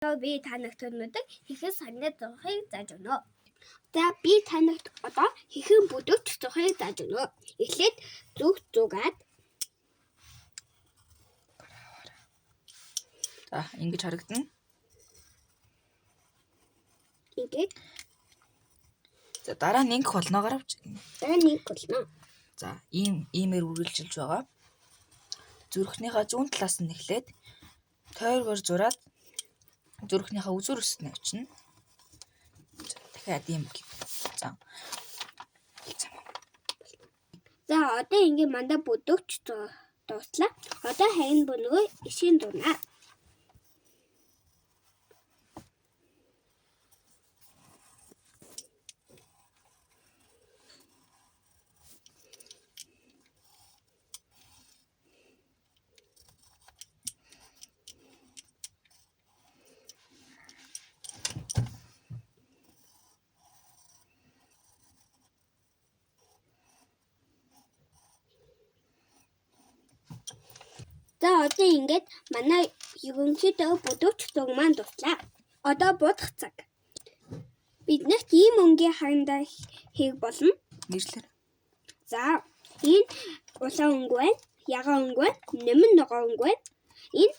Би та нарт өнөөдөр хэрхэн сарнай зурахыг зааж өгнө. За би та нарт одоо хэрхэн бүдэгч зурахыг зааж өгнө. Эхлээд зүг зугаад За ингэж харагдана. Ингээд За дараа нь ингэх болно гаравч. Дараа нь ингэх болно. За иймээр үргэлжилж байгаа. Зүрхнийхээ зүүн талаас нь эхлээд тойргоор зураад зүрхнийхээ үзүүр өсөд нь авчирна. За дахиад ийм. За. За одоо ингээд мандаа бүдэгч дууслаа. Одоо харин бөнөгөө ишийн зурна. За одоо ингээд манай ерөнхийдөө бүдэгч зураг маань дууслаа. Одоо будах цаг. Бид нарт ийм өнгийн харандаа хийх болно. Нэрлэр. За энэ улаан өнгө байна, ягаан өнгө байна, нэмэн ногоон өнгө байна. Энэ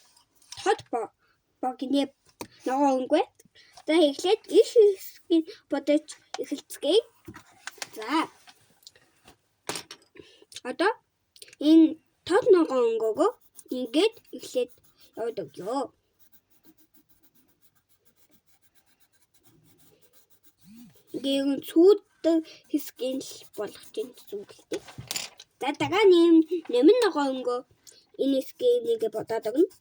тод богино ногоон өнгө байна. За эхлээд иш хэсгийг будаж эхэлцгээе. За одоо энэ тод ногоон өнгөгөө ингээд эхлээд яваад өгье. Ингээд сүйдэг хэсгийг л болгож ин гэсэн үг л дээ. За дараа нь нэмэн ногоон өнгөө энэ хэсгийг нэгэ бодоод өгнө.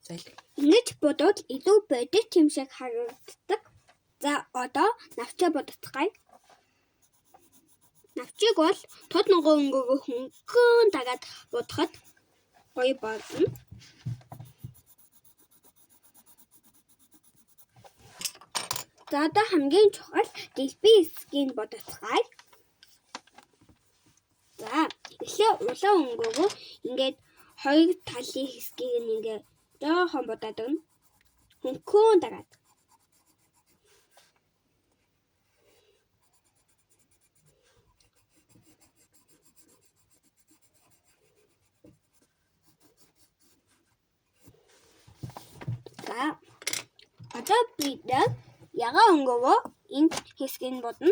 За Ингэж бодвол илүү бодит юм шиг харагддаг. За одоо навчаа бодоцгаая. Навчийг бол тод ногоон өнгөөгөө хөнгөн дагаад будахад гоё болно. За одоо хамгийн чухал дэлбийн хэсгийг бодоцгаая. За эхлээ улаан өнгөөгөө ингээд хоёр талын хэсгийг нь ингээд жоохон бодоод өгнө. Хөнгөн дагаад. За одоо бид нар ягаан өнгөгөө энэ хэсгийг нь будна.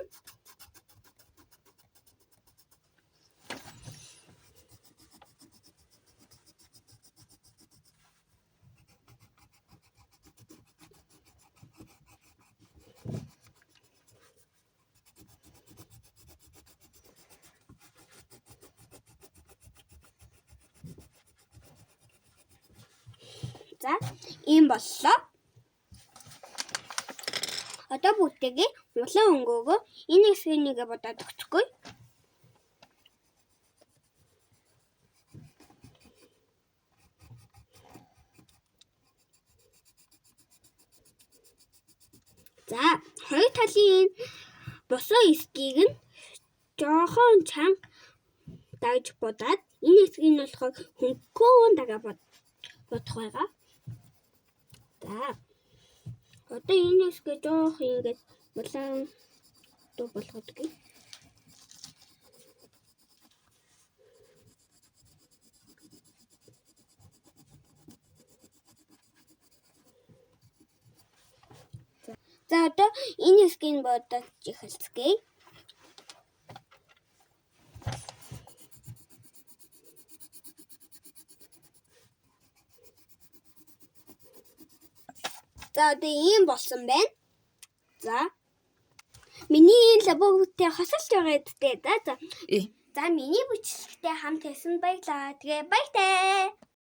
За ийм боллоо. Одоо бүгдээгээ улаан өнгөөгөө энэ хэсгийг нэгэ бодоод өгчихгүй. За хоёр талын энэ босон хэсгийг нь жоохон чанга дагж будаад энэ хэсгийг нь болохоор хөнгөн дагаа будах байгаа. За одоо энэ хэсгээ жоох ингээд улаан дуу болгоод өгье. За одоо энэ хэсгийг бодож эхэлцгээе. За одоо ийм болсон байна. За миний энэ лабогтэй хосолж байгаа гэдтэй. За за. За миний бичлэгтэй хамт байсан баярлалаа. Тэгээ баяртай.